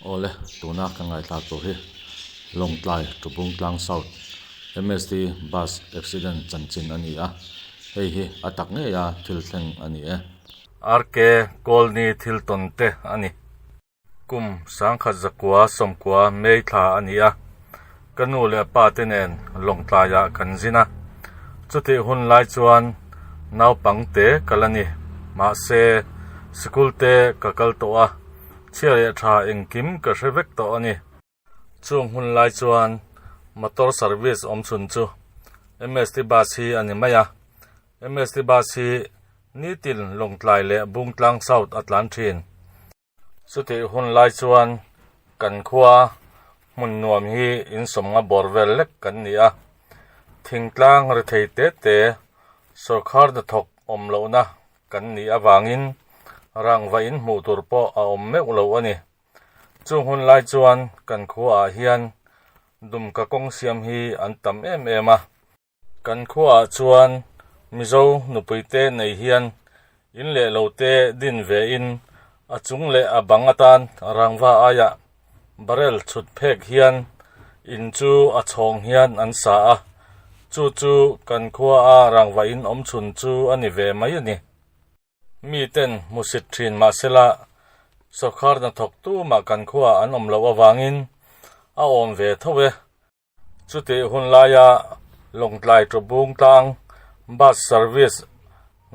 Awle, tuna kan ngaihthlak tur hi Lawngtlai Tubungtlang South MST Bus accident chanchin a ni a, hei hi a tak ngeia thil thleng a ni e. RK Colney thil tawn te a ni. Kum 1990 May thla a ni a, ka nu leh pa te nen Lawngtlaiah kan zin a. Chutih hun lai chuan naupang te ka la ni, mahse sikul te ka kal tawh a, chhia leh tha engkim ka hre vek tawh a ni. Chung hun lai chuan motor service awm chhun chu MST bus hi a ni mai a, MST bus hi nitin Lawngtlai leh Bungtlang South a tlan thin. Chutih hun lai chuan kan khua hmun nuam hi insawmnga bawr vel lek kan ni a, thingtlang rethei te te sawrkhar hnathawk awm lohna kan nih avangin rangva in hmuh tur pawh a awm meuh lo a ni. Chung hun lai chuan kan khuaah hian dumka kawng siam hi an tam em em a. Kan khuaah chuan Mizo nupuite nei hian in leh lo te din ve in a chung leh a bang atan rangva aiah barrel chhut phek hian in chu a chhawng hian an sa a, chu chu kan khuaa rangva in awm chhun chu a ni ve mai a ni. Miten hmusit thin mahsela sawrkhar hnathawk tumah kan khuaah an awm loh avangin a awm ve tho e. Chutih hun laia Lawngtlai Tubung tlang bus service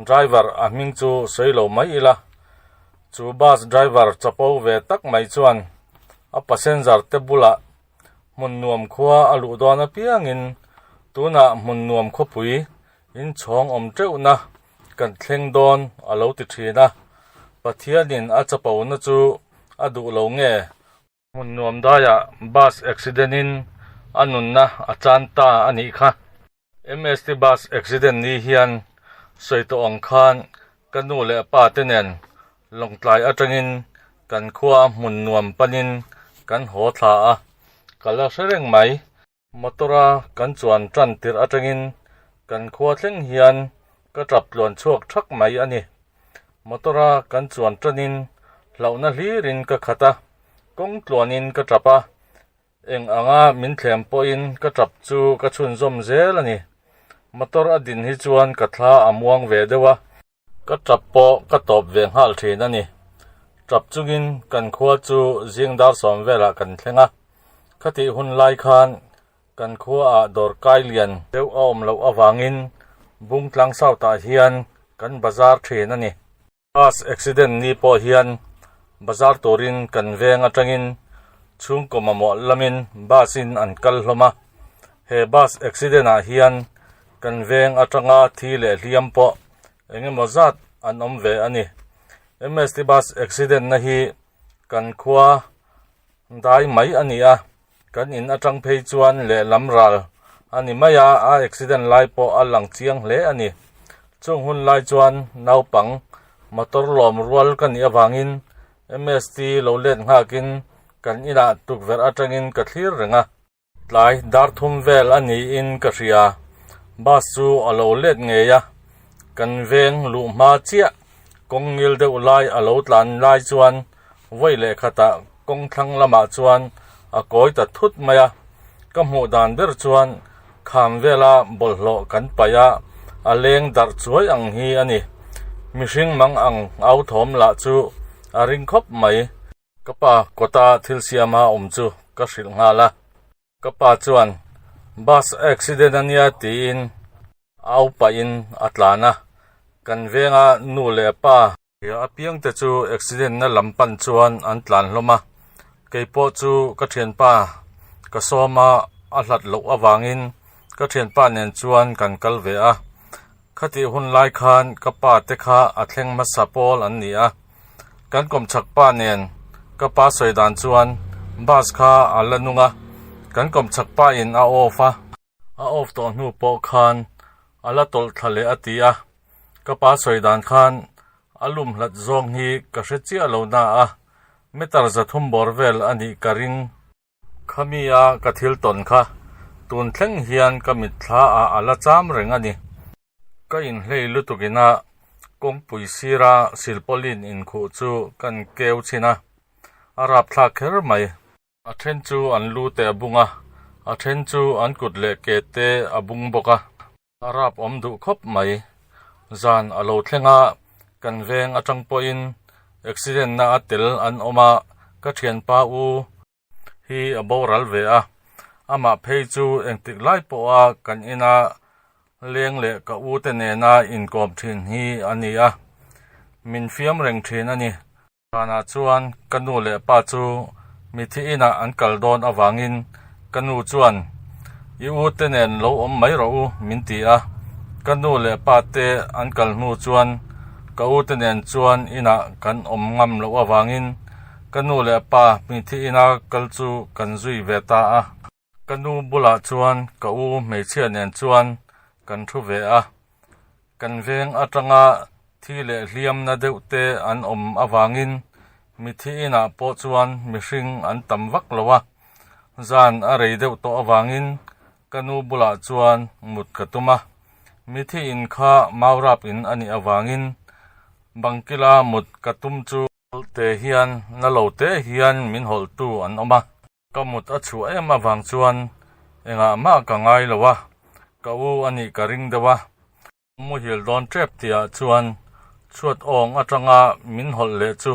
driver a hming chu sawi lo mai ila, chu bus driver chapo ve tak mai chuan a passenger te bulah hmun nuam khua a luh dawn apiangin tunah hmun nuam khawpui inchhawng awm teuhna kan thleng dawn a lo ti thin a, Pathianin a chapona chu a duh lo nge? Hmun nuam daiah bus accident in a nunna a chan ta a nih kha. MST bus accident ni hian sawi tawh ang khan ka nu leh pa te nen Lawngtlai atangin kan khua hmun nuam panin kan haw thla a, ka la hre reng mai. Motor-a kan chuan tan tirh atangin kan khua thleng hian ka tap tluan chhuak thak mai a ni. Motor-a kan chuan tanin hlauhna hlirin ka khat a, kawng tluanin ka tap a, eng anga min thlem pawhin ka tap chu ka chhunzawm zel a ni. Motor a din hi chuan ka thla a muang ve deuh a. Ka tap pawh ka tawp ve nghal thin a ni. Tap chungin kan khua chu zing dar sawm velah kan thleng a. Khatih hun lai khan kan khuaah dawr kai lian deuh a awm loh avangin Bungtlang South-ah hian kan bazar thin a ni. Bus accident ni pawh hian bazar turin kan veng atangin chhungkaw mamawh lamin bus-in an kal hlawm a. He bus accident-ah hian kan veng atanga thi leh hliam pawh eng emaw zat an awm ve a ni. MST bus accident na hi kan khua dai mai a ni a, kan in atang phei chuan lehlam ral a ni mai a, a accident lai pawh a lang chiang hle a ni. Chung hun lai chuan naupang motor lawm rual ka nih avangin MST lo let nghakin kan inah tukverh atangin ka thlir reng a. Tlai dar thum vel a niin ka hria, bus chu a lo let ngei a, kan veng luh hma chiah kawng ngil deuh lai a lo tlan lai chuan vawi leh khatah kawng thlang lamah chuan a kawi ta thut mai a, ka hmuh dan ber chuan kham vela bawlhhlawh kan paih a, a leng darh chuai ang hi a ni. Mihring mang ang au thawm lah chu a ring khawp mai. Ka pa kawta thil siama awm chu ka hrilh nghal a, ka pa chuan bus accident a nia tiin au pahin a tlan a, kan venga nu leh pa apiang te chu accident na lam pan chuan an tlan hlawm a, keipawh chu ka thianpa ka sawm a, a hlat loh avangin ka thianpa nen chuan kan kal ve a, khatih hun lai khan ka pa te kha a thleng hmasa pawl an ni a. Kan kawmchhak pa nen ka pa sawi dan chuan bus kha a la nung a, kan kawmchhak pa in a off a, a off tawh hnu pawh khan a la tawlh thla leh a ti a, ka pa sawi dan khan a lum hlat zawng hi ka hre chiah lo na a, meter 300 bawr vel a nih ka ring. Khami a ka thil tawn kha tun thleng hian ka mitthla ah a la cham reng a ni. Ka inhlei lutuk ina kawngpui sira silpawlin inkhuh chu kan keu chhin a. A rapthlak kher mai. A then chu an lu te a bung a, a then chu an kut leh ke te a bung bawk a. A rap awm duh khawp mai. Zan a lo thleng a, kan veng atang pawhin accident na a tel an awm a, ka thianpa u hi a boral ve a. Amah phei chu engtik lai pawha kan ina leng leh ka u te nena inkawm thin hi a ni a, min fiam reng thin a ni. Zanah chuan ka nu leh pa chu mithi inah an kal dawn avangin ka nu chuan, I u te nen lo awm mai rawh u, min ti a. Ka nu leh pa te an kal hnu chuan ka u te nen chuan inah kan awm ngam loh avangin ka nu leh pa mithi ina kal chu kan zui ve ta a. Ka nu bulah chuan ka u hmeichhia nen chuan kan thu ve a, kan veng atanga thi leh hliamna deuh te an awm avangin mithi inah pawh chuan mihring an tam vak lo a, zan a rei deuh tawh avangin ka nu bulah chuan mut ka tum a, mithi in kha maurap in a nih avangin bangkila mut ka tum chu te hian na lo te hian min hawlhtu an awm a. Ka mut a chhuah em avang chuan engah mah ka ngai lo a, ka u a nih ka ring deuh a. Muhil dawn tep tihah chuan chhuat awng atanga min hawlh leh chu,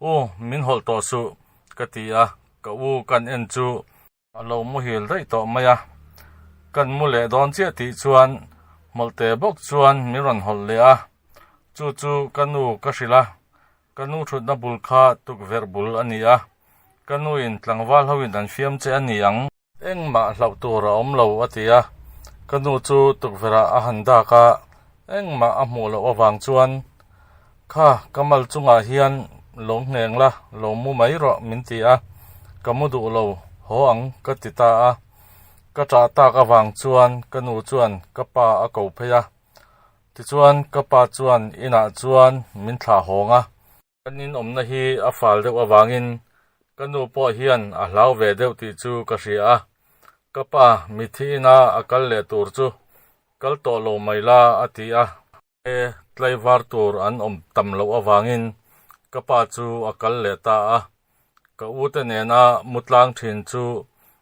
U, min hawlh tawh suh, ka ti a, ka u kan en chu a lo muhil daih tawh mai a. Kan mu leh dawn chiah tih chuan hmawlhte bawk chuan min rawn hawlh leh a, chu chu ka nu ka hrilh a, Ka nu thutna bul kha tukverh bul a ni a, ka nuin tlangval hoin an fiam che a ni ang. Engmah hlauh tur a awm lo, a ti a. Ka nu chu tukverhah a han dak a, engmah a hmuh loh avang chuan, Kha, ka mal chungah hian lo ngheng la, lo mu mai rawh, min ti a. Ka mu duh lo, haw ang, ka ti ta a. Ka ṭah tak avang chuan ka nu chuan ka pa a ko phei a. Tichuan ka pa chuan inah chuan min thlah hawng a. Kan inawmna hi a fal deuh avangin ka nu pawh hian a hlau ve deuh tih chu ka hria a. Ka pa mithi ina a kal leh tur chu kal tawh lo mai la a ti a. E tlaivar tur an awm tam loh avangin ka pa chu a kal leh ta a. Ka ute nena mu tlang thin chu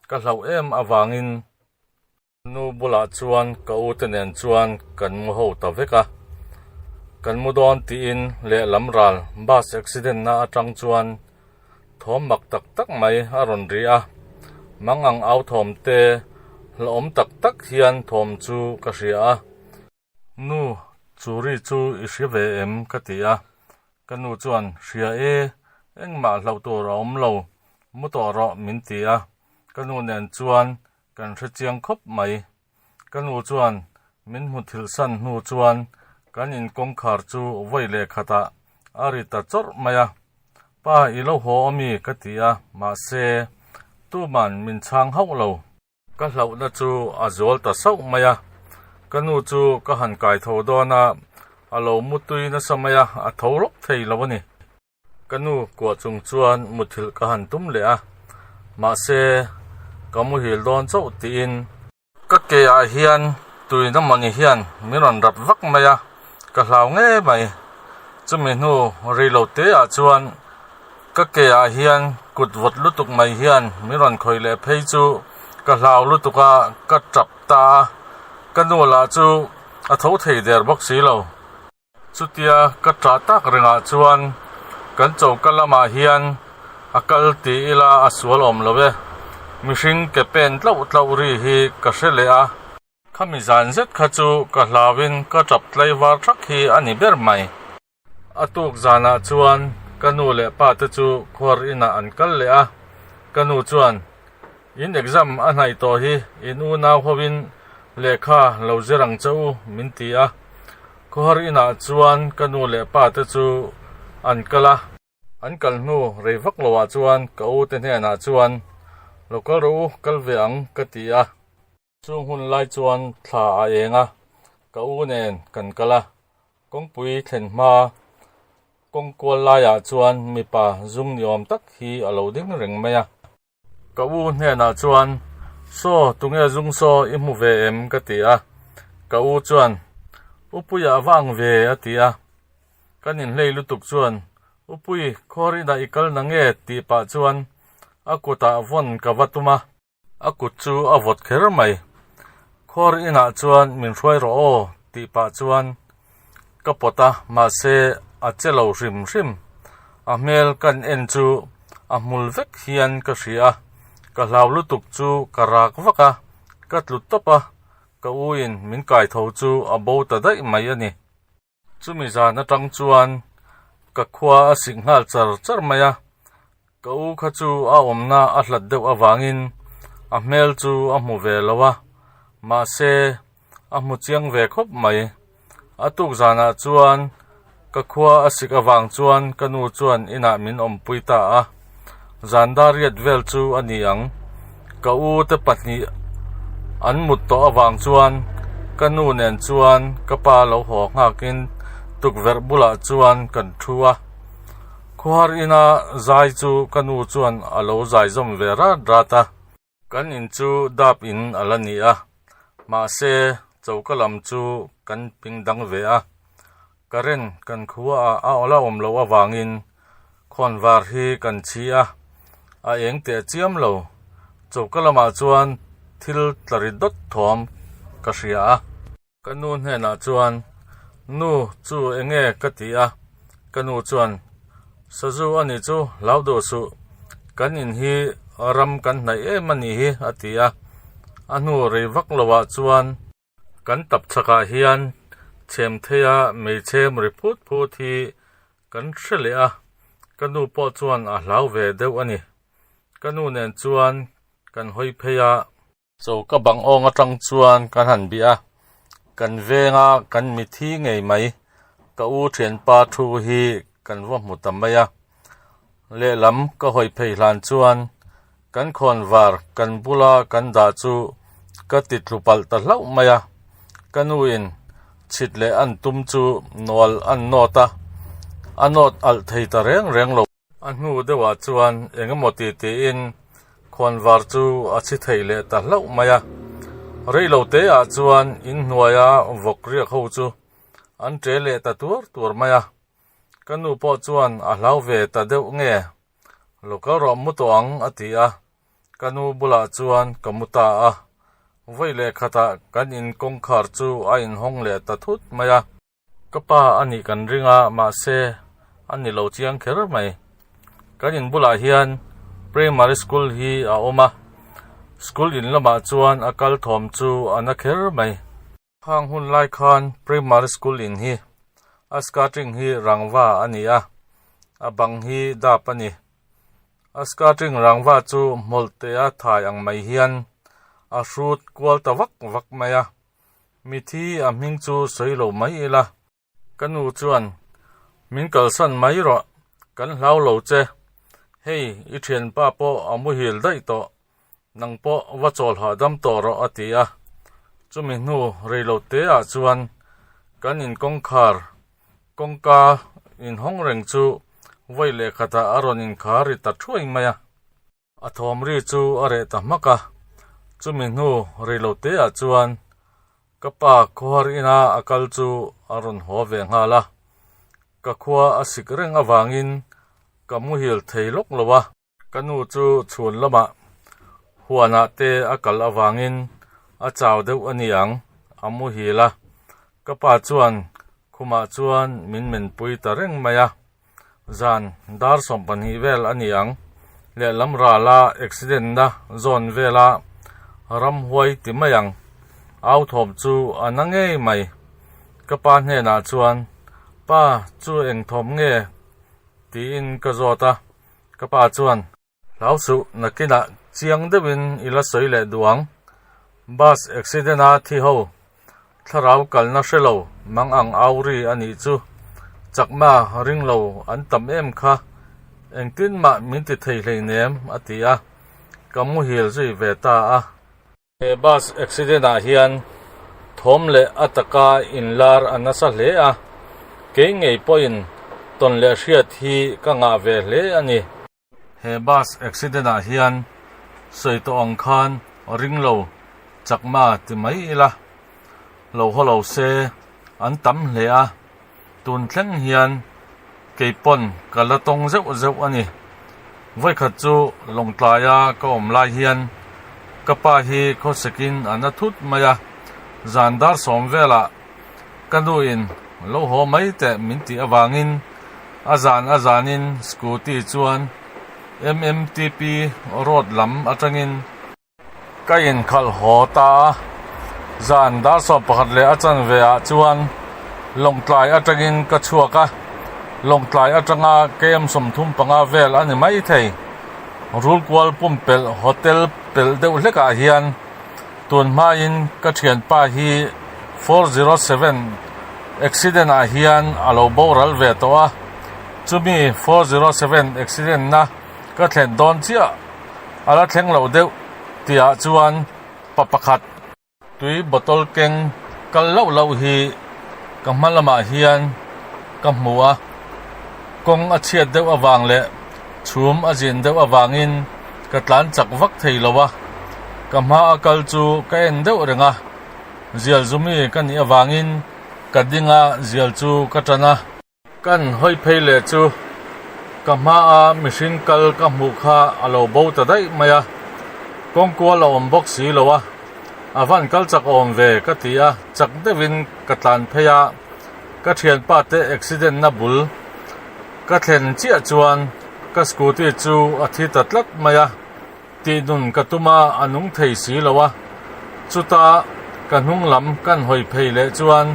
ka hlauh em avangin Nu bulah chuan ka ute nen chuan kan mu ho ta vek a, kan mu dawn tiin lehlam ral bus accident na atang chuan thawm mak tak tak mai a rawn ri a, mangang au thawm te hlauhawm tak tak hian thawm chu ka hria a. Nu, churi chu i hria ve em? ka ti a. Ka nu chuan, Hria e, engmah hlauh tur a awm lo, mu tawh rawh min ti a. Ka nu nen chuan kan hre chiang khawp mai. Ka nu chuan min hmu thilhsan hnu chuan kan in kawngkhar chu vawi leh khatah a ri ta chawrh mai a. Pa, i lo haw ami? ka ti a, mahse, tuman min chhang hauh lo. Ka hlauhna chu a zual ta sauh mai a, ka nu chu ka han kai tho dawn a, a lo mutui nasa mai a, a tho rawk thei lo a ni. Ka nu kuah chung chuan muthilh ka han tum leh a, mahse ka muhil dawn chauh tiin. Ka ke ah hian tuina mawni hian min rawn rap vak mai a, ka hlau ngei mai. Chumi hnu rei lo te ah chuan Ka ke ah hian kut vawt lutuk mai hian min rawn khawih leh phei chu ka hlau lutuk a, ka tap ta a, ka nu lah chu a tho thei der bawk si lo. Chutia ka tah tak rengah chuan kan choka lamah hian a kal ti ila a sual awm lo e, mihring ke pen tlauh tlauh ri hi ka hre leh a. Khami zan zet kha chu ka hlauin ka tap tlaivar thak hi a ni ber mai. A tuk zanah chuan ka nu leh pa te chu khuar inah an kal leh a, ka nu chuan, In exam a hnaih tawh hi in unau hovin lehkha lo zir ang che u, min ti a. Khawhar inah chuan ka nu leh pa te chu an kal a. An kal hnu rei vak loah chuan ka u te hnenah chuan, Lo kal rawh u, kal ve ang, ka ti a. Chung hun lai chuan thla a eng a, ka u nen kan kal a, kawngpui thlen hma kawng kual laiah chuan mipa zum ni awm tak hi a lo ding reng mai a. Ka u hnenah chuan, Saw, tunge zung saw i hmu ve em? ka ti a, ka u chuan, Upuia a vang ve a ti a, kan inhlei lutuk chuan. Upui, khaw rinah i kal na nge tih pah chuan a kutah vawn ka va tum a. A kut chu a vawt kher mai. Khaw inah chuan min hruai rawh aw tih pah chuan ka pawt a, mahse a che lo hrim hrim. A hmel kan en chu a hmul vek hian ka hria a, ka hlau lutuk chu ka rak vak a, ka tlu tawp a, ka u in min kai tho chu a bo ta daih mai a ni. Chumi zan atang chuan ka khua a sik nghal char char mai a, ka u kha chu a awmna a hlat deuh avangin a hmel chu a hmu ve lo a, mahse a hmu chiang ve khawp mai. A tuk zanah chuan ka khua a sik avang chuan ka nu chuan inah min awmpui ta a, zan dariat vel chu a ni ang. Ka u te pahnih an mut tawh avang chuan ka nu nen chuan ka pa lo haw nghakin tukverh bulah chuan kan thu a. Khuar ina zai chu ka nu chuan a lo zai zawm ve rat rat a. Kan in chu dap in a la ni a, mahse choka lam chu kan ping dang ve a. Current kan khua ah a la awm loh avangin khawnvar hi kan chhi a, a eng teh chiam lo. Choka lamah chuan thil tla ri dawt thawm ka hria a. Ka nu hnenah chuan, Nu, chu eng nge ka ti a? Ka nu chuan, Sazu a nih chu, hlau duh suh. Kan in hi ram kan hnaih em a nih hi, a ti a. A hnu rei vak loah chuan. Kan tap chhakah hian chhem theia meichhem ri phut phut hi kan hre leh a, ka nu pawh chuan a hlau ve deuh a ni. Ka nu nen chuan kan hawi phei a. Choka bang awng atang chuan kan han bih a, kan venga kan mithi ngei mai ka u thianpa thu hi kan va hmu ta mai a. Lehlam ka hawi phei hlan chuan kan khawnvar kan bula kan dah chu ka ti tlu palh ta hlauh mai a, ka nuin chhit leh an tum chu nual an nawt a, a nawt alh thei ta reng reng lo. A hnu deuhah chuan eng emaw ti tiin khawnvar chu a chhi thei leh ta hlauh mai a, reilo teah chuan inhnuaia vawk riak ho chu an ṭe leh ta tuar tuar mai a. Ka nu pawh chuan a hlau ve ta deuh nge, Lo kal rawh mu tawh ang a ti a, ka nu bulah chuan ka mu ta a. Vawi leh khatah kan in kawngkhar chu a inhawng leh ta thut mai a. Ka pa a nih kan ring a, mahse a ni lo chiang kher mai. Kan in bulah hian primary school hi a awm a, school in lamah chuan a kal thawm chu a na kher mai. Khang hun lai khan primary school in hi a skirting hi rangva a ni a, a bang hi dap a ni. A skirting rangva chu hmawlh te a thai ang mai hian a hrut kual ta vak vak mai a, mithi a hming chu sawi lo mai ila. Ka nu chuan, Min kalsan mai rawh, kan hlau lo che. Hei, i thianpa pawh a muhil daih tawh, nang pawh va chawl hahdam tawh rawh a ti a. Chumi hnu reilo teah chuan kan in kawngkhar kawngka inhawng reng chu vawi leh khatah a rawn inkhar ri ta thuai mai a. A thawm ri chu a reh ta hmak a, chumi hnu reilo teah chuan ka pa khawhar ina a kal chu a rawn haw ve nghal a, ka khua a sik reng avangin ka muhil thei lawk lo a. Ka nu chu chhun lamah huanah te a kal avangin a chau deuh a ni ang, a muhil a, ka pa chuan khumah chuan min menpui ta reng mai a. Zan dar 12 vel a ni ang. Lehlam rala accident na zawn vela ramhuai ti mai ang. Au thawm chu a na ngei mai. Ka pa hnenah chuan, Pa, chu eng thawm nge? tiin ka zawt a. Ka pa chuan. Hlau suh, nakinah chiang deuhin i la sawi leh duh ang. Bus accident a thi ho, thlarau kalna hre lo mang ang au ri a nih chu. Chakma ring lo an tam em kha, engtin mah min ti thei hleinem a ti a, ka muhil zui ve ta a. He bus accident ah hian thawm leh a taka inlar a nasa hle a, kei ngei pawhin tawn leh hriat hi ka ngah ve hle a ni. He bus accident ah hian sawi tawh ang khan ring lo chakma ti mai ila, lo haw lo se an tam hle a, tun thleng hian. Kei pawn ka la tawng zeuh zeuh a ni. Vawikhat chu Lawngtlaia ka awm lai hian ka pa hi khawsekin a na thut mai a, zan dar sawm velah ka nuin lo haw mai teh min tih avangin a zan a zanin scooty chuan MMTP road lam atangin Ka inkhalh haw ta a, zan dar 11 leh a chanve ah chuan Lawngtlai atangin ka chhuak a, Lawngtlai atanga KM 35 vel a ni mai thei. Rulkual pumpelh hotel pelh deuh hlekah hian tun hmain ka thianpa hi 407 accident ah hian a lo boral ve tawh a, chumi 407 accident na ka thlen dawn chiah. A la thleng lo deuh tihah chuan pa pakhat tui bottle keng kal loh loh hi ka hma lamah hian ka hmu a, kawng a chhiat deuh avang leh chhum a zin deuh avangin ka tlan chak vak thei lo a, ka hma a kal chu ka en deuh reng a, zial zumi ka nih avangin ka ding a zial chu ka tan a. Kan hawi phei leh chu ka hmaa mihring kal ka hmuh kha a lo bo ta daih mai a, kawngkual a awm bawk si lo a, a van kal chak awm ve ka ti a, chak deuhin ka tlan phei a, ka thianpa te accident na bul ka thlen chiah chuan ka scooty chu a thi ta tlat mai a, tih nun ka tum a, a nung thei si lo a, chuta ka hnung lam kan hawi phei leh chuan.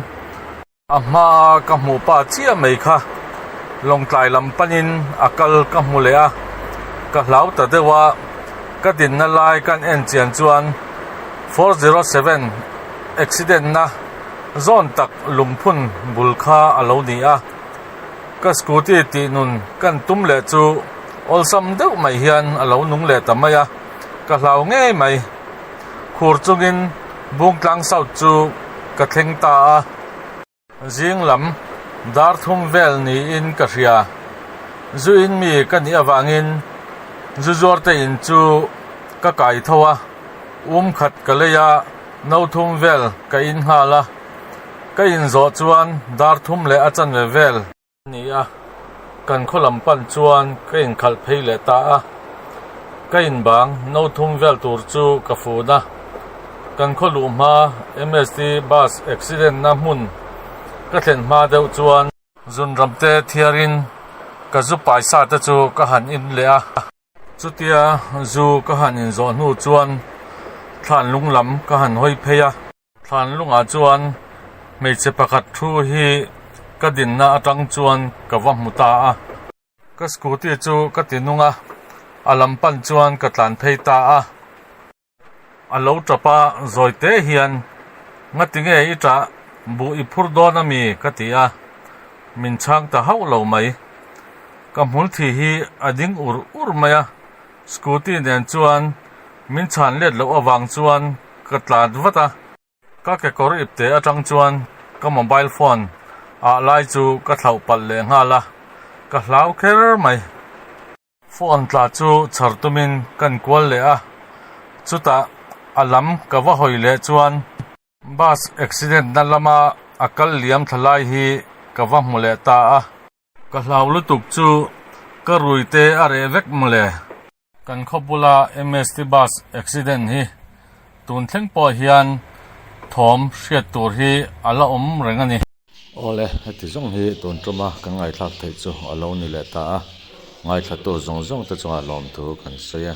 A hmaa ka hmuh pa chiah mai kha Lawngtlai lam panin a kal ka hmu leh a, ka hlau ta deuh a, ka dinna lai kan en chian chuan 407 accident na zawn tak lungphun bul kha a lo ni a, ka scooty tih nun kan tum leh chu awlsam deuh mai hian a lo nung leh ta mai a, ka hlau ngei mai. Khur chungin Bungtlang South chu ka thleng ta a. Zing lam dar thum vel niin ka hria. Zu in mi ka nih avangin zu zuar te in chu ka kai tho a, um khat ka lei a, no thum vel ka in nghal a. Ka in zawh chuan dar thum leh a chanve vel. Ni a, kan khaw lam pan chuan ka inkhalh phei leh ta a, ka inbang no thum vel tur chu ka fun a, kan khaw luh hma MST bus accident na hmun ka thlen hma deuh chuan zunram te thiarin ka zu paisa te chu ka han in leh a. Chutia zu ka han inzawh hnu chuan thlan lung lam ka han hawi phei a. Thlan lungah chuan hmeichhe pakhat thu hi ka dinna atang chuan ka va hmu ta a. Ka scooty chu ka ti nung a, a lam pan chuan ka tlan phei ta a. A lo tap a, zawi te hian, Ngati nge i tah, buh i phur dawn a mi? ka ti a, min chhang ta hauh lo mai. Ka hmul thi hi a ding ur ur mai a, scooty nen chuan min chhan let loh avang chuan ka tlan vat a. Ka kekawr ipte atang chuan ka mobile phone ah lai chu ka thlauh palh leh nghal a, ka hlau kher mai. Phone tla chu chhar tumin kan kual leh a, chutah a lam ka va hawi leh chuan bus accident na lama a kal liam thla lai hi ka va hmu leh ta a. Ka hlau lutuk chu ka rui te a reh vek mawle. Kan khaw bula MST bus accident hi tun thleng pawh hian thawm hriat tur hi a la awm reng a ni. Awle, heti zawng hi tun tuma kan ngaithlak theih chu a lo ni leh ta a, ngaithlatu zawng zawng te chungah lawmthu kan sawi a.